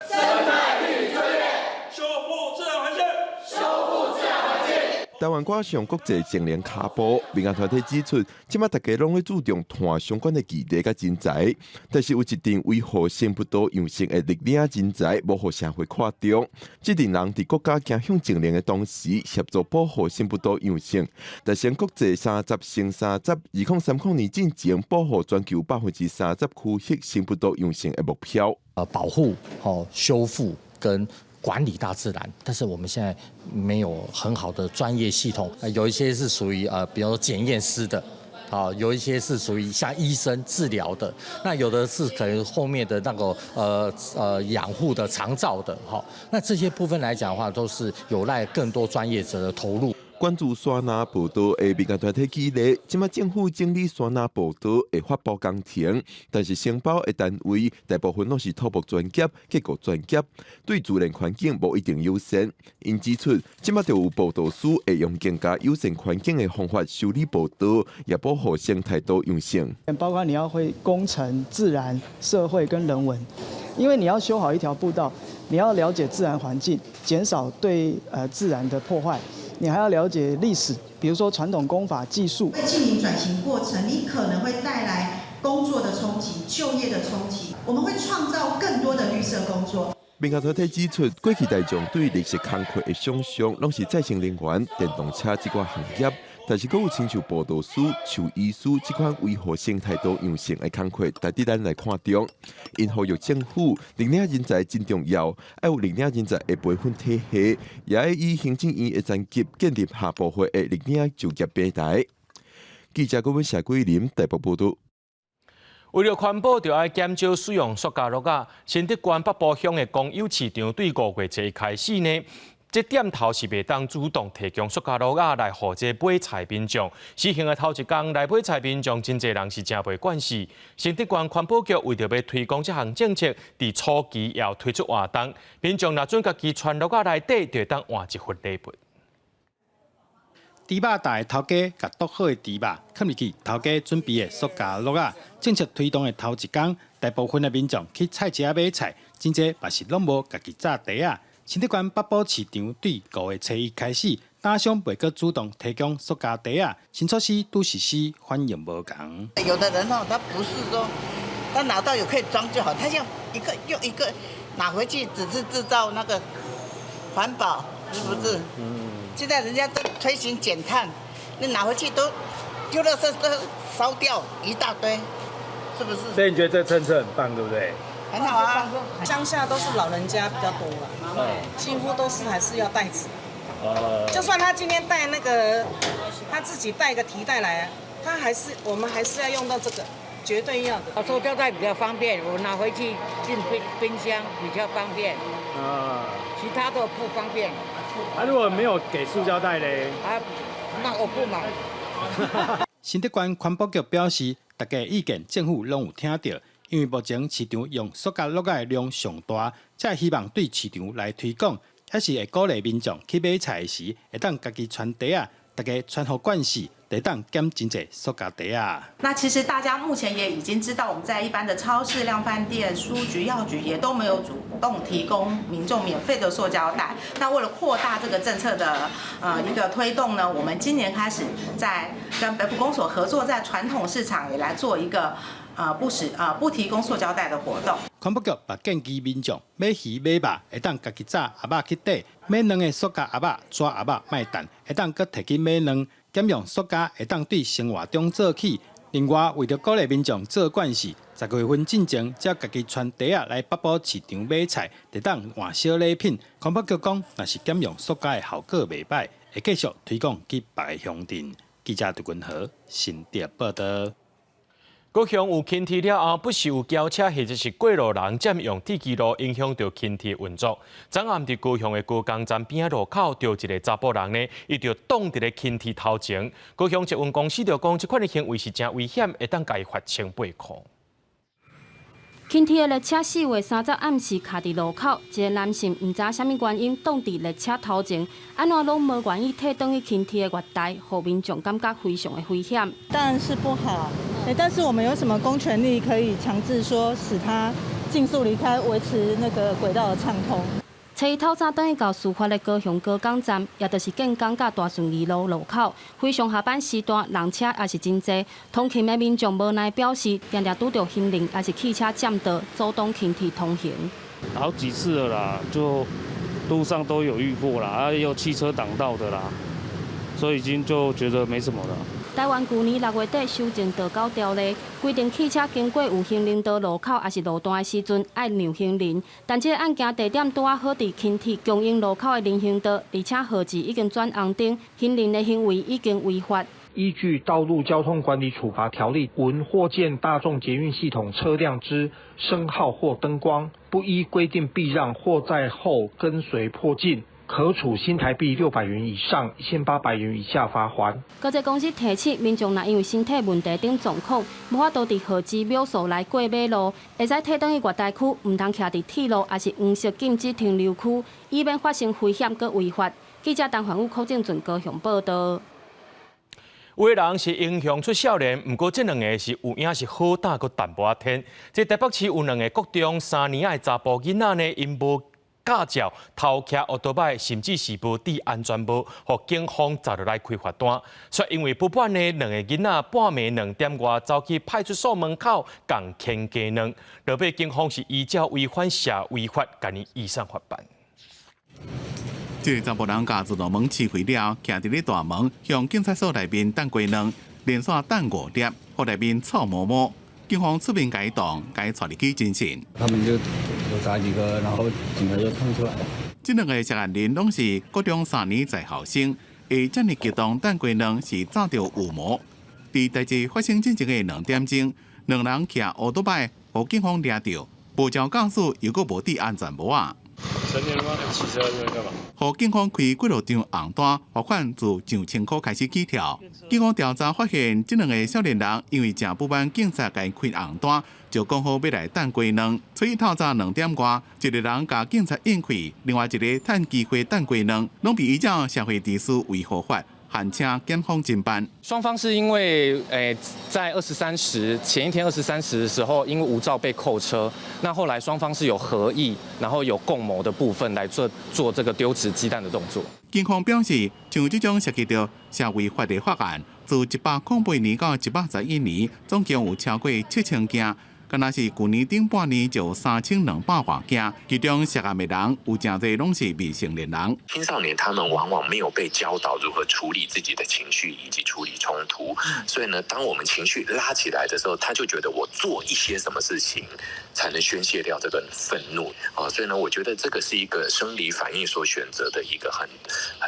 生態綠就業，修復自然環境，修復自然環境。台灣掛上國際淨零跤步，民間團體指出，這馬大家攏咧注重碳相關的議題佮人才，但是有一陣維護生物多樣性的綠領人才，無予社會看重。這陣人佇國家走向淨零的同時，協助保護生物多樣性，達成國際30乘302030年進前保護全球30%區域生物多樣性的目標。保護、吼修復跟管理大自然，但是我們現在沒有很好的專業系統，有一些是屬於比如說檢驗師的，啊，有一些是屬於像醫生治療的，那有的是可能後面的那個養護的長照的，哈，那這些部分來講的話，都是有賴更多專業者的投入。關注山林步道的民間團體舉例，這馬政府整理山林步道會發布工程，但是承包的單位大部分攏是土木專業、結構專業，對自然環境無一定友善。𪜶指出，這馬就有步道師會用更加友善環境的方法修理步道，也保護生態多樣性。包括你要會工程、自然、社會跟人文，因為你要修好一條步道，你要了解自然環境，減少對自然的破壞。你還要了解歷史，比如說傳統工法技術。在淨零轉型過程，你可能會帶來工作的衝擊、就業的衝擊，我們會創造更多的綠色工作。民間團體指出，過去大眾對綠色工課的想像，攏是再生能源、電動車這款行業，但是閣有親像步道師、獸醫師這款維護生態多樣性的工課，值得咱來看重。𪜶呼籲政府，綠領人才真重要，愛有綠領人才的培訓體系，也愛以行政院的層級建立下部會的綠領就業平台。記者郭文謝桂林台北報導。為了環保，就愛減少使用塑膠袋仔。新竹縣北埔鄉的公有市場對5月初開始呢，這店頭是袂當主動提供塑膠袋仔來予這買菜民眾。試行的頭一工來買菜民眾，真濟人是誠袂慣勢。新竹縣環保局為著欲推廣這項政策，佇初期也有推出活動，民眾若準家己揣袋仔內底，就會當換一份禮物。豬肉店的頭家共剁好的豬肉，囥入去頭家準備的塑膠袋仔。政策推動的頭一工，大部分的民眾去菜市仔買菜，真濟嘛是攏無家己紮袋仔。新竹縣北埔市場對5月初一開始，摊商袂閣主動提供塑膠袋仔，新措施拄實施反應無仝。有的人哦，他不是說他拿到有可以裝就好，他像一個又一個拿回去，只是製造那個環保，是不是？現在人家都推行減碳，你拿回去都丟垃圾都燒掉一大堆，是不是？所以你覺得這政策很棒，對不對？很好啊。鄉下都是老人家比較多了，幾乎都是還是要袋子。就算他今天帶那個，他自己帶個提袋來，他還是我們還是要用到這個，絕對要的。塑膠袋比較方便，我拿回去進冰箱比較方便。啊，其他的不方便。啊，如果沒有給塑膠袋咧？啊，那我不買。新竹縣環保局表示，大家意見政府攏有聽著，因為目前市場用塑膠袋的量上大，才希望對市場來推廣，也是會鼓勵民眾去買菜時會當家己揣袋仔，大家揣予慣勢，會當減真濟塑膠袋仔。那其實大家目前也已經知道，我們在一般的超市、量販店、書局、藥局也都沒有主動提供民眾免費的塑膠袋。那為了擴大這個政策的一個推動呢，我們今年開始在跟北埔公所合作，在傳統市場也來做一個不提供塑膠袋的活動。環保局嘛建議民眾買魚買肉會當家己紮盒仔去綴，買卵的塑膠盒仔、紙盒仔莫擲，會當閣提去買卵。減用塑膠會當對生活中做起。另外，為著鼓勵民眾做慣勢，10月份進前，只要家己揣袋仔來北埔市場買菜，就當換小禮品。環保局講，若是減用塑膠的效果袂䆀，會繼續推廣去別个鄉鎮。記者杜君和新竹報導。高雄有輕鐵了後，不時有轎車或者是過路人佔用鐵支路，影響著輕鐵運作。昨暗佇高雄的高工站邊仔路口，著一个查埔人呢，伊就擋佇咧輕鐵頭前。高雄捷運公司就講，這款的行為是誠危險，會當共伊罰1800塊。輕鐵的列車4月30暗時卡佇路口，一个男性毋知啥物原因擋佇列車頭前，按怎攏無願意退轉去輕鐵的月台，予民眾感覺非常的危險。當然是不好，但是我們有什麼公權力可以強制說使他盡速離開，維持那個軌道的暢通？初一透早轉去到事發的高雄高工站，也就是建工佮大順二路路口，非上下班時段，人車也是真濟。通勤的民眾無奈表示，定定拄著行人抑是汽車佔道，阻擋輕鐵通行。好幾次了啦，就路上都有遇過啦，啊，也有汽車擋道的啦，所以已經就覺得沒什麼了。台灣舊年6月底修正道交條例，規定汽車經過有行人道路口抑是路段的時陣，愛讓行人。但這个案件地點拄仔好佇輕鐵供應路口的人行道，而且號誌已經轉紅燈，行人的行為已經違法。依據《道路交通管理處罰條例》，聞或見大眾捷運系統車輛之聲號或燈光，不依規定避讓或在後跟隨迫近，可處新台幣600元以上1800元以下罰鍰。高鐵公司提醒民眾，若因為身體問題等狀況，無法度佇號誌秒數來過馬路，會使退轉去月台區，毋通徛佇鐵路抑是黃色禁止停留區，以免發生危險閣違法。記者陳環宇、柯正俊高雄報道。有的人是英雄出少年，毋過這兩个是有影是好膽閣淡薄仔天。這台北市有兩个國中三年仔的查埔囡仔呢，𪜶無駕照，偷騎歐多擺，甚至是無戴安全帽，予警方查落來開罰單。卻因為不滿呢，兩个囡仔半暝2點外走去派出所門口共牽雞卵，落尾警方是依照違反社維法，共伊移送法辦。這个查埔人共自動門試開了，徛佇咧大門，向警察所內面擲雞卵，連續擲五粒，予內面臭毛毛。警方出面共伊擋，共伊帶入去偵訊。他們就有砸幾個，然後警察就衝出來。這兩个涉案人攏是國中三年在校生，會遮爾激動擲雞卵是早就有預謀。佇代誌發生進前的2點鐘，兩人騎歐多擺，予警方掠著，無照駕駛，又閣無戴安全帽仔。成年嗎？騎車這邊幹嘛？予警方開幾落張紅單，罰款自上千箍開始起跳。警方調查發現，這兩个少年人因為誠不滿警察共伊開紅單，就講好欲來擲雞卵。所以透早2點外，一个人共警察應氣，另外一个趁機會擲雞卵，攏被依照社會秩序維護法，函請檢方偵辦。雙方是因為在二十三時前一天23時的時候，因為無照被扣車，那後來雙方是有合意，然後有共謀的部分來做這個丟擲雞蛋的動作。警方表示，像這種涉及到社維法的法案，自108年到111年，總共有超過7000件。敢若是舊年頂半年就3200外件，其中涉案的人有誠濟攏是未成年人。青少年他們往往沒有被教導如何處理自己的情緒以及處理衝突，所以呢，當我們情緒拉起來的時候，他就覺得我做一些什麼事情才能宣洩掉這個憤怒啊，所以呢，我覺得這個是一個生理反應所選擇的一個很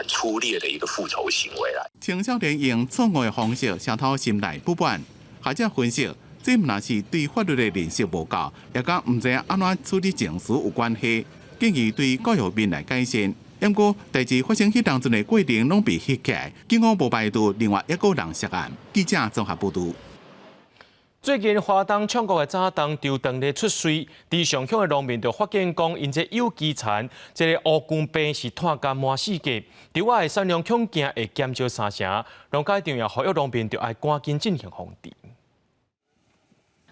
粗劣的一個復仇行為啦。青少年用錯誤的方式，聲討心內不滿，學者分析，這毋但是對法律的認識無夠，也佮毋知按怎處理情緒有關係，建議對教育面來改善。毋過，代誌發生彼當陣的過程攏被翕起來，警方無排除另外一個人涉案。記者綜合報導。最近花東唱國的早冬就當咧出穗，池上鄉的農民就發現講，𪜶這有機蠶，這个烏蠄病是湠甲滿世界，稻仔的產量恐驚會減少三成，農改場也呼籲農民著愛趕緊進行防治。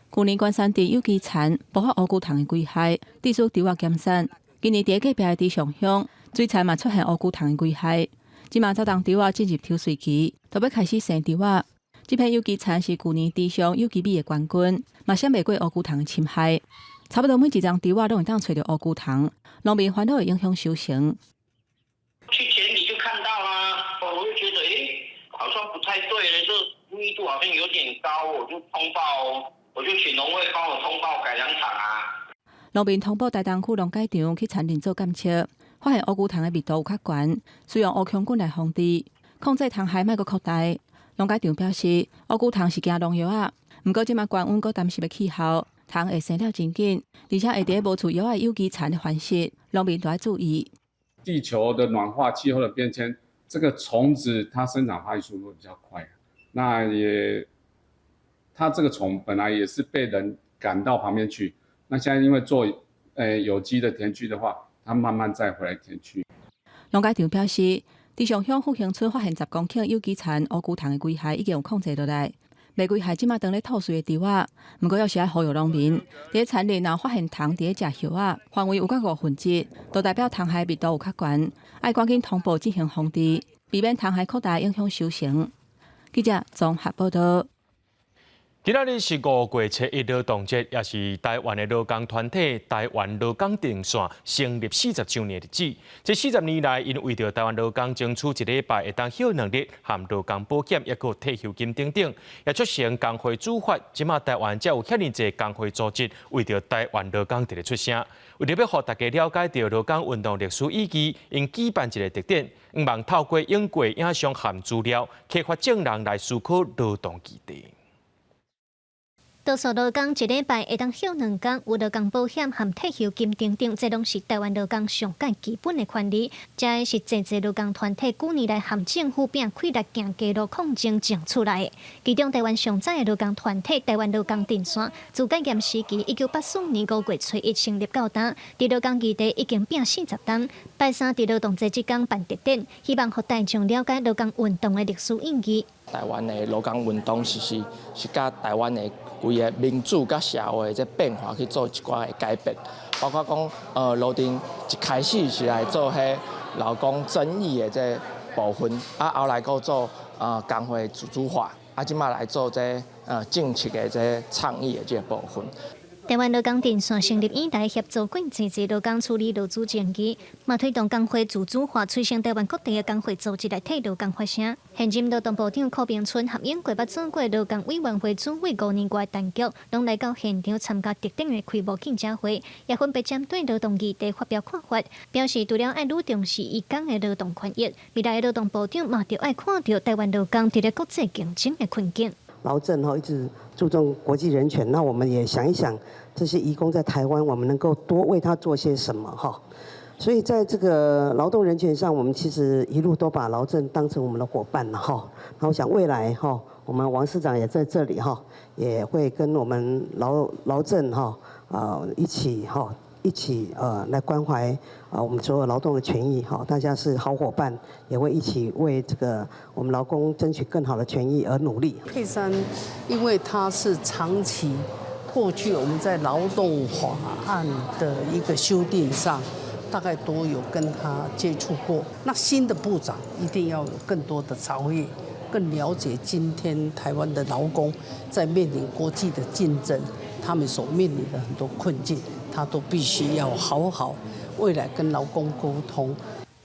舊年關山鎮有機蠶爆發烏蠄蟲的危害，致使稻仔減產。今年佇隔壁的池上鄉，水田嘛出現烏蠄蟲的危害。這馬早冬稻仔進入抽穗期，都欲開始生稻仔。這片有機田是舊年池上有機米的冠軍，嘛閃袂過烏蠄蟲的侵害。差不多每一叢稻仔攏會當揣著烏蠄蟲，農民煩惱會影響收成。去田裡就看到啦，我就覺得，欸，好像不太對咧，這密度好像有點高，我就通報，我就請農會幫我通報改良場啊。農民通報台東區農改場去田裡做檢測，發現烏蠄蟲的密度有較懸，需用烏蠄菌來防治，控制蟲害莫閣擴大。農改場表示，烏蠄蟲是驚農藥仔，毋過這馬高溫閣乾濕的氣候，蟲會生了真緊，而且會佇無除藥仔的有機田咧繁殖，農民著愛注意。地球的暖化、氣候的變遷，這個蟲子它生長發育速度比較快，那也，它這個蟲本來也是被人趕到旁邊去，那現在因為做有機的田區的話，它慢慢再回來田區。農改場表示，池上鄉復興村發現10公頃有機田烏蠄蟲的危害已經有控制落來，袂危害這馬當咧吐穗的稻仔，毋過猶是愛呼籲農民，佇田裡若發現蟲佇咧食葉仔，範圍有較5分之一，就代表蟲害密度有較懸，愛趕緊通報進行防治，避免蟲害擴大影響收成。記者綜合報導。今仔日是5月7日勞動節，也是台灣的勞工團體台灣勞工陣線成立40週年日子。這40年來，𪜶為著台灣勞工爭取一禮拜會當歇2日，含勞工保險，抑閣退休金等等，也促成工會主法。這馬台灣才有遐爾濟工會組織為著台灣勞工佇咧出聲。為著欲予大家了解著勞工運動歷史意義，𪜶舉辦一個特展，向望透過影過影像含資料，啟發眾人來思考勞動議題。多數勞工一禮拜會當歇2工，有勞工保險和退休金等等，這攏是台灣勞工上蓋基本的權利。這是濟濟勞工團體幾年來和政府拚氣力行街路抗爭爭取來的。其中台灣上早的勞工團體台灣勞工陣線，自解嚴時期1984年5月初1成立到今，佇勞工議題已經拚40冬。拜三佇勞動節這工辦特展，希望予大眾了解勞工運動的歷史意義。台灣的勞工運動是佮台灣的規个民主佮社會這變化去做一寡的改變，包括講，勞陣一開始是來做彼勞工爭議的這部分，啊後來閣做工會自主化，啊這馬來做這政策的這倡議的這個部分。台灣勞工陣線成立以來，協助過濟濟勞工處理勞資爭議，嘛推動工會自主化，催生台灣各地的工會組織來替勞工發聲。現任勞動部長柯銘春和英國捌做過勞工委員會主委5年外陳菊，攏來到現場參加特展的開幕記者會，也分別針對勞動議題發表看法，表示除了愛愈重視移工的勞動權益，未來的勞動部長嘛著愛看著台灣勞工佇咧國際競爭的困境。勞政吼一直注重國際人權，那我們也想一想，這些移工在台灣，我們能夠多為他做些什麼哈？所以在這個勞動人權上，我們其實一路都把勞政當成我們的夥伴了哈。那我想未來哈，我們王司長也在這裡哈，也會跟我們勞政哈啊一起哈一起來關懷啊我們所有勞動的權益哈，大家是好夥伴，也會一起為這個我們勞工爭取更好的權益而努力。佩珊，因為他是長期過去我們在勞動法案的一個修訂上，大概都有跟他接觸過。那新的部長一定要有更多的超越，更了解今天台灣的勞工在面臨國際的競爭，他們所面臨的很多困境，他都必須要好好未來跟勞工溝通。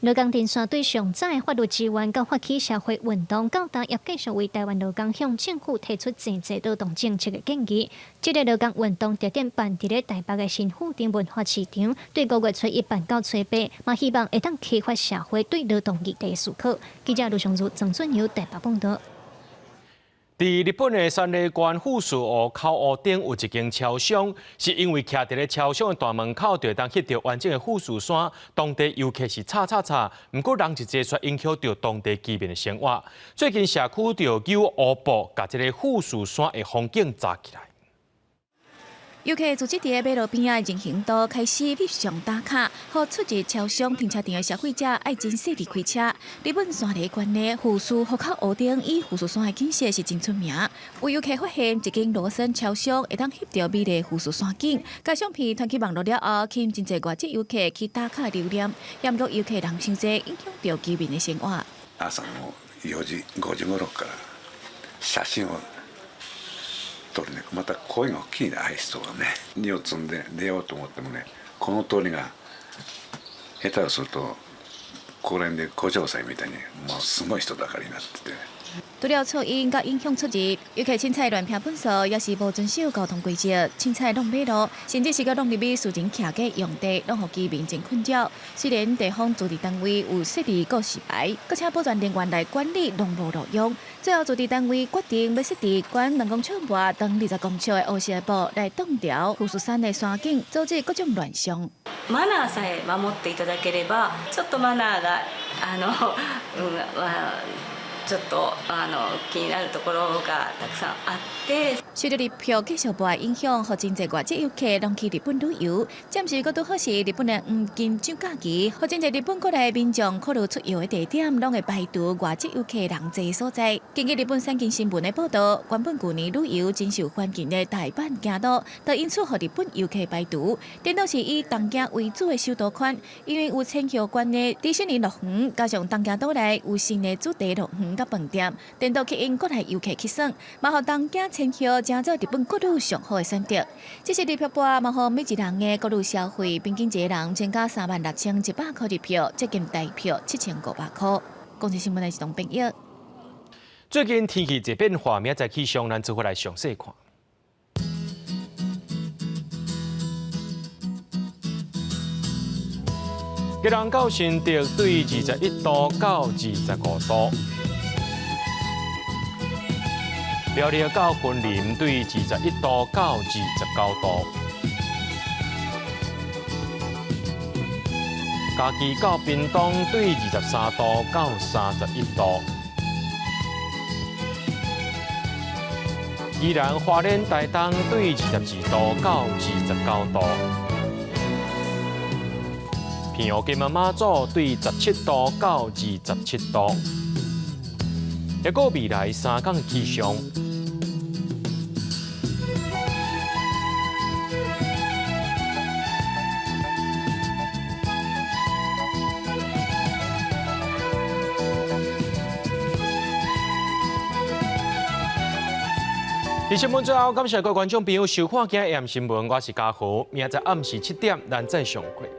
勞工陣線對上早的法律支援到發起社會運動，到今也繼續為台灣勞工向政府提出濟濟勞動政策的建議。這個勞工運動特展辦佇咧台北的新富町文化市場，對5月初1辦到初8，嘛希望會當啟發社會對勞動議題的思考。記者盧尚如、曾俊友台北報導。佇日本的山梨縣富士河口湖頂有一間超商，是因為徛佇咧超商的大門口就會當翕著完整的富士山，當地遊客是吵吵吵，毋過人一濟卻影響著當地居民的生活。最近社區就用烏布，共這个富士山的風景遮起來。遊客聚集佇馬路邊仔人行道開始翕相打卡，予出入超商停車場的消費者愛真細膩開車。日本山梨縣的富士河口湖頂以富士山的景色是真出名。有遊客發現一間羅森超商會當翕著美麗富士山景，共相片傳去網路了後，吸引真濟外籍遊客去打卡留念。毋過遊客人傷濟，影響著居民的生活。朝の4時5時頃から寫真を撮るね。また声が大きいね、ああいう人がね。荷を積んで出ようと思ってもね、この通りが下手をするとここら辺で五条祭みたいにもうすごい人だかりになってて。除了噪音佮影響出入，遊客凊彩亂拋糞埽，也是無遵守交通規則，凊彩亂馬路，甚至是閣亂入去私人徛家用地，攏予居民真困擾。雖然地方自治單位有設置告示牌，閣請保全人員來管理，攏無路用。最後自治單位決定欲設置懸2公尺外、長20公尺的烏色布來擋牢富士山的山景，阻止各種亂象。マナーさえ守っていただければ、ちょっとマナーがちょっと気になるところがたくさんあって。受著日票繼續的影響，予真濟外籍遊客攏去日本旅遊。暫時閣拄好是日本的黃金週假期，予真濟日本過來民眾考慮出遊的地點，攏會排除外籍遊客人濟所在。根據日本產經新聞的報導，原本舊年旅遊真受歡迎的大阪京都，都因此予日本遊客排除。顛倒是以東京為主的首都圈，因為有千葉縣的迪士尼樂園，加上東京都內有新的主題樂園。園佮飯店，顛倒吸引國內遊客去耍，嘛予東京千葉成做日本國旅上好的選擇。這是日票播，嘛予每一人的國旅消費平均一个人增加36,100箍日票，接近台票7,500箍。公視新聞的自動編譯。最近天氣這變化，明仔載氣象，咱做伙來詳細看。基隆到新竹對21度到25度，苗栗到雲林對21度到29度，嘉義到屏東對23度到31度，宜蘭花蓮台東對22度到29度。澎湖金門馬祖對17度到27度，抑閣未來3工氣象。佇新聞最後，感謝各位觀眾朋友收看今日的新聞，我是嘉豪，明仔載暗時7點，咱再相會。